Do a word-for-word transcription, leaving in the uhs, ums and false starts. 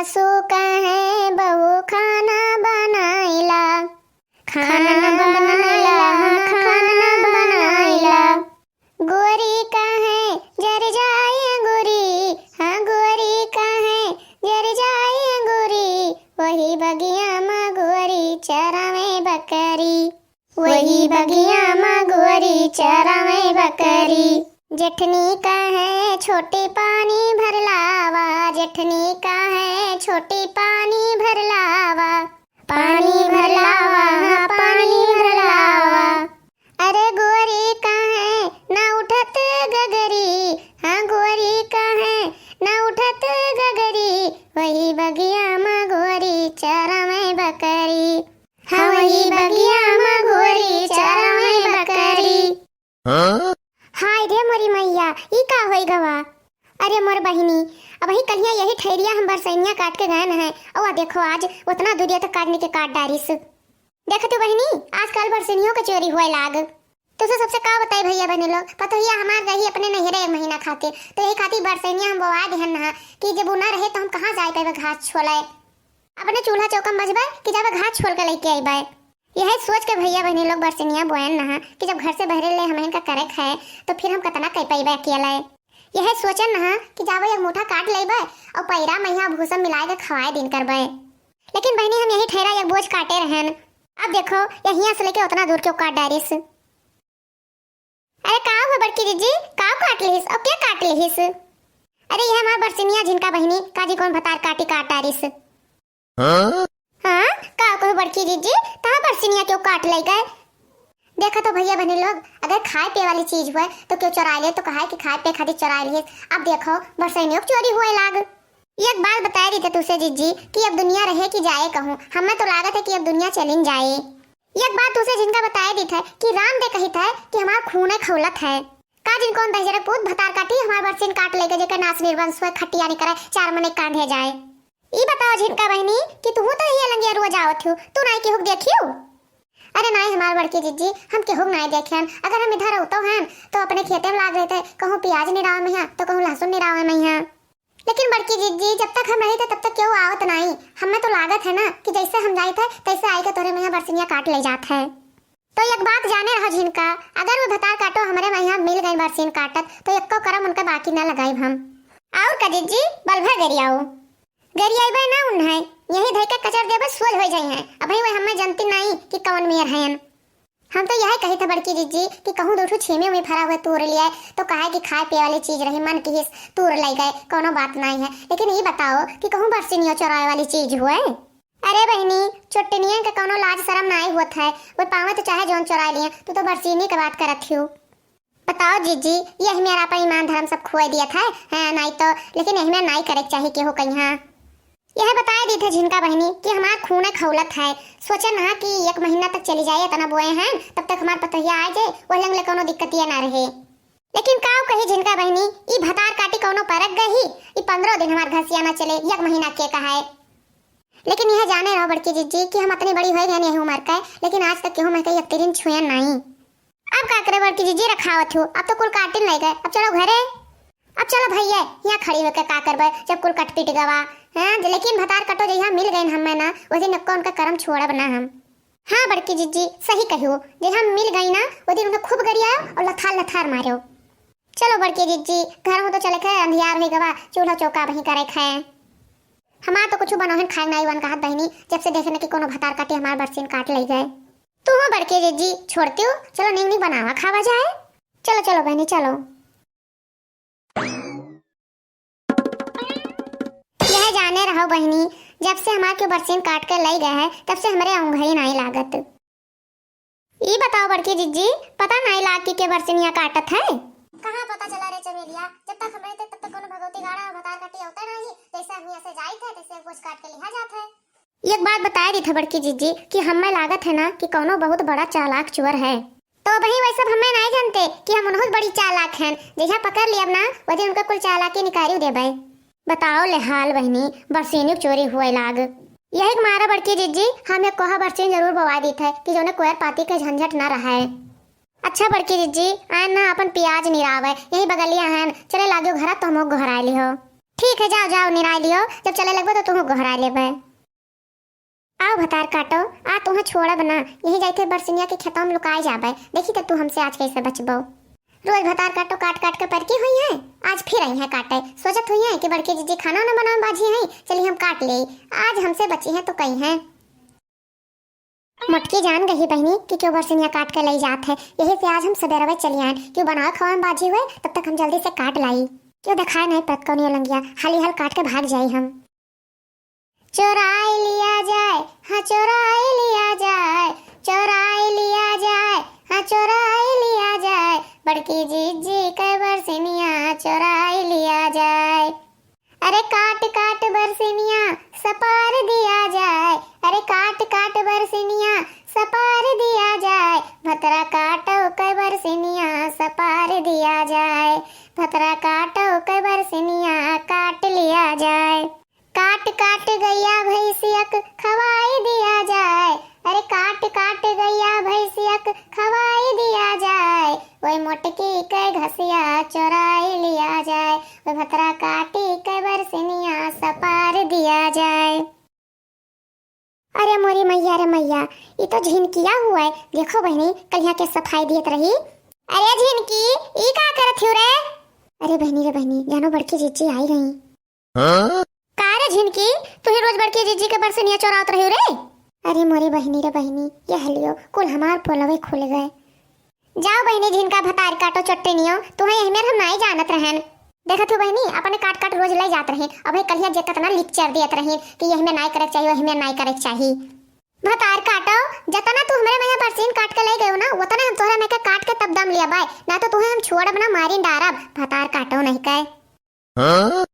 सासू कहे बहू खाना बनाइला, खाना बनाइला, हाँ, खाना बनाइला। गोरी कहे जर जाए अंगूरी, हाँ, गोरी कहे जर जाए अंगूरी, वही बगिया मा गोरी चरावे बकरी। वही बगिया मा गोरी चरावे बकरी। जेठनी कहे छोटी पानी भर लावा, जेठनी कहे छोटी पानी भर लावा, पानी भर लावा, हाँ, पानी भर लावा। अरे गोरी कहे ना उठत गगरी, हाँ, गोरी कहे ना उठत गगरी, वही बगिया मा गोरी चरावे बकरी। हाँ, वही बगिया मा गोरी चरावे बकरी। हाँ? हाय रे मोरी मैया, ई का होई गवा? अरे मोर बहिनी, अबही कलिया यही ठैरिया हम बरसैनिया काट के गएन है, अउर देखो आज उतना दूरिया तक काटने के काट डारिस। देख तू बहिनी, आजकल बरसैनियों के चोरी हुए लाग। तुसे सबसे का बताई भैया बहिनी लोग, पतोहिया हमार रही अपने नैहरे एक महीना खातिर, तो यही खातिर बरसैनिया हम बोवा देहन नहा कि जब उ ना रहे तो हम कहाँ जाए पाएबे घास छोले। अपने चूल्हा चौका में बजबे कि जाबे घास छोल के लेके आइबे। यह सोच के भैया बहिनी लोग बरसिनिया बोएन नहा कि जब घर से बहरे ले हमहिन का करे खाए तो फिर हम कतना कह पाइबे अकेले। यह सोचन नहा कि जाबे एक मुठा काट लेबे और पैरा मइहा भूसा मिलाए के खवाए दिन करबे। लेकिन बहिनी हम यही ठहरा एक बोझ काटे रहन। अब देखो यहिया से लेके उतना दूर क्यों काट डारिस। अरे का हुआ बड़की जीजी, का काट लिहिस और क्या काट लिहिस? अरे यह हमार बरसिनिया झिनका बहिनी, का जी कौन भतार काटी काट डारिस। हाँ? हाँ, का कहू बड़की जीजी, तहा बरसिनिया क्यों काट ले गए? देखा तो भैया बहनी लोग, अगर खाए पिए वाली चीज हुए तो क्यों चुराए ले, तो कहा है कि खाए पिए खातिर चुराए लिए। अब देखो बरसिनियों की चोरी हुए लाग। एक बात बताए दी थे तुसे जीजी कि अब दुनिया रहे कि जाए कहूँ, हमें तो लागत है कि अब दुनिया चलिन जाए। एक बात तुसे झिनका बताए दी थे कि राम दे कही थे कि हमार खूने खौलत है। का जिन कौन दहिजरक पूत भतार काटी हमार बरसिन काट लेके जेकर नास निर्वंश हुए खटिया निकरे चार मने कांधे जाए। ई बताओ झिनका बहिनी कि तुहू तो यही लंगिया रोज आवत हो, तू नाई केहू के देखियो? अरे नाई हमार बड़की जीजी, हम केहू के नाई देखेन। अगर हम इधर रहतो हन तो अपने खेते में लाग रहते, कहूँ प्याज निरावे में हिया तो कहूँ लहसुन निरावे में हिया। लेकिन बड़की जीजी, जब तक हम रही थे तब तक केहू आवत नाई। हमें तो लागत है ना कि जैसे हम जाइत है तैसे आई के तोरे में यहाँ बरसिनिया काट ले जात है। तो एक बात जाने रहो झिनका, अगर वो भतार काटो हमरे में यहाँ मिल गई बरसिन काटत तो एको करम उनका बाकी ना लगाई हम। और का जीजी, बलभर गरियाओ। गरियाइबे ना उन्हें, यही धई के कचर देबे सोझ हो जाई हैं। अबही वे हमें जनती नाई कि कौन मेर हैं। हम तो यही कही थे बड़की जीजी कि कहूँ दो ठो छीमी उमी फरा हुए तूर लिया तो कहे कि खाए पिए वाली चीज रही, मन की हिस तूर ले गए, कोनो बात नाई है। लेकिन ये बताओ कि कहूँ बरसिनियो चोराए वाली चीज हुए? अरे बहिनी, चोट्टनियन के कौनो लाज शरम नाई होत है, वो पावे तो चाहे जौन चोराए लिए, तू तो बरसिनी के बात करत हियो। बताओ जीजी, यही मेरा आपन ईमान धर्म सब खोए दिया था, हाँ, नाई तो, लेकिन यही में नाई करे के चाही केहू कहीं। यह बताए दी थे झिनका बहिनी कि हमार खूने खौलत है, सोचन हा कि एक महीना तक चली जाए, इतना बोए हैं, तब तक हमार पतोहिया आ जाए, वह लंगले कौनो दिक्कतिया ना रहे। लेकिन काव कही झिनका बहिनी, ई भतार काटी कौनो परक गही, ई पन्द्रह दिन हमार घसिया ना चले, एक महीना के कहा है। लेकिन यह जाने रहो बड़की जीजी कि हम अतनी बड़ी होई गए यही उम्र के, लेकिन आज तक केहू में के एक तिरिन छुएन नाई। अब का करे बड़की जीजी, रखावत हो, अब तो कुल काटिन ले गए, अब चलो घरे। अब चलो भैया, यहाँ खड़ी होके का करबे, जब कुल कट पीट गवा, हाँ, लेकिन भतार कटो जहिया मिल गए हमें ना, वही दिन एक्को उनका करम छोड़ब ना हम। हाँ बड़की जीजी, सही कहियो, जे हम मिल गई ना, वो दिन उन्हें खूब गरियाओ और लथार लथार मारो। चलो बड़की जीजी, घर में तो चले खे, अंधियार हो गवा, चूल्हा चौका वहीं करे खे। हमार तो कुछ बनोहन खाए नाई वन कहत बहिनी, जब से देखे न कि कोनो भतार काटे हमार बरसीन काट ले गए। तू हो बड़की जीजी, छोड़ती हो, चलो नींग नींग बनावा खावा जाए। चलो चलो बहनी चलो। यह जाने रहो बहिनी, जब से हमार के बरसीन काट के लई गए है, तब से हमरे औंघई नाई लागत। ई बताओ बड़की जिज्जी, पता नाई लाग कि के बरसिनिया काटत है? कहाँ पता चला रे चमेलिया, जब तक हम रहित है, तब तक कोनो भगवती गाड़ा और भतार काटी अवते नाई, जैसे हम यहाँ से जाइत है, तैसे बोझ काट के लिहा जात है। एक बात बताए दी था बड़की जिज्जी कि हमें लागत है ना कि कोनो बहुत बड़ा चालाक चोर है। तो वही वैसे हमें नाई जानते कि हम उनहुत बड़ी चालाक हैं, जहिया पकड़ लियब ना, वो दिन उनका कुल चालाकी निकालियो देबे। बताओ ले हाल बहिनी, बरसीनी के चोरी हुए लाग। यही के मारा बड़की जिज्जी, हम एक कोहा बरसीन जरूर बोवा दीत है कि जौने कोयर पाती के झंझट ना रहे। अच्छा बड़की जिज्जी, आन ना अपन प्याज निरावे, यही बगलिया हन, चले लाग्यो घरा तो हमो गोहराए लिहो। ठीक है, जाओ, जाओ, निराय लियो, जब चले लगबो तो तुहूँ गोहराय लेबे। आओ भतार काटो, आ तुहँ छोड़ब ना, यही जाइथे बरसिनिया के खेतवा में लुकाय जाबे, देखी त तू हमसे आज कैसे बचबो। रोज भतार काटो काट काट के परकी हुई है, आज फिर आई है काटे, सोचत हुई है कि बड़की जिज्जी खाना ना बनावे बाझी है, चली हम काट ले, आज हमसे बची है तो कई है। मोटकी जान गही बहिनी कि क्यों बरसिनिया काट के लई जात है, यही से आज हम सबेरवे चली आएन। क्यों बनावे खवावे में बाझी हुए, तब तक हम जल्दी से काट लाई। क्यों देखाय नहीं पड़त कौनियो लंगिया, हाली हाल काट के भाग जाई हम। चोराई लिया जाए, हाँ चोराई लिया जाए, चोराई लिया जाए, हाँ चोराई लिया जाए, बड़की जिज्जी के बरसिनिया चोराई लिया जाए। अरे काट काट बरसिनिया सपार दिया जाए, अरे काट काट बरसिनिया सपार दिया जाए, भतरा काटो के बरसिनिया सपार दिया जाए, भतरा काटो के बरसिनिया काट लिया जाए। काट काट गैया भैंसियक खवाई दिया जाए, अरे काट काट गैया भैंसियक खवाई दिया जाए, ओए मोटकी के घसिया चोराई लिया जाए, ओए भतरा काटी के बरसिनिया सपार दिया जाए। अरे मोरी मैया रे मैया, ई तो झिनकिया हुआ है। देखो बहिनी, कलिया के सफाई दियत रही। अरे झिनकी, ई का करत हियो रे? अरे बहिनी रे बहिनी, जानो बड़की जिज्जी आई गई। हाँ? का रे झिनकी, तू ही रोज बड़की जिज्जी के बरसिनिया चोरावत रही रे? अरे मोरी बहिनी रे बहिनी, ये हलियो कुल हमार पोलवे खुल गए। जाओ बहिनी, झिनका भतार काटो चोट्टनियो, तुहे यही में हम नाई जानत रहन। देखत हो बहिनी, अपने काट काट रोज ले जात रही, अब कलिया जे कतना लिक्चर दियत रही कि यही में नाई करे के चाही, वही में नाई करे के चाही। भतार काटो, जतना तू हमरे में बरसीन काट के ले गयो ना, उतने हम तोहरे में के काट के तब दम लिया बाय, ना तो तुहे हम छोड़ब ना, मारिन डारब। भतार काटो नहीं कहे। हाँ?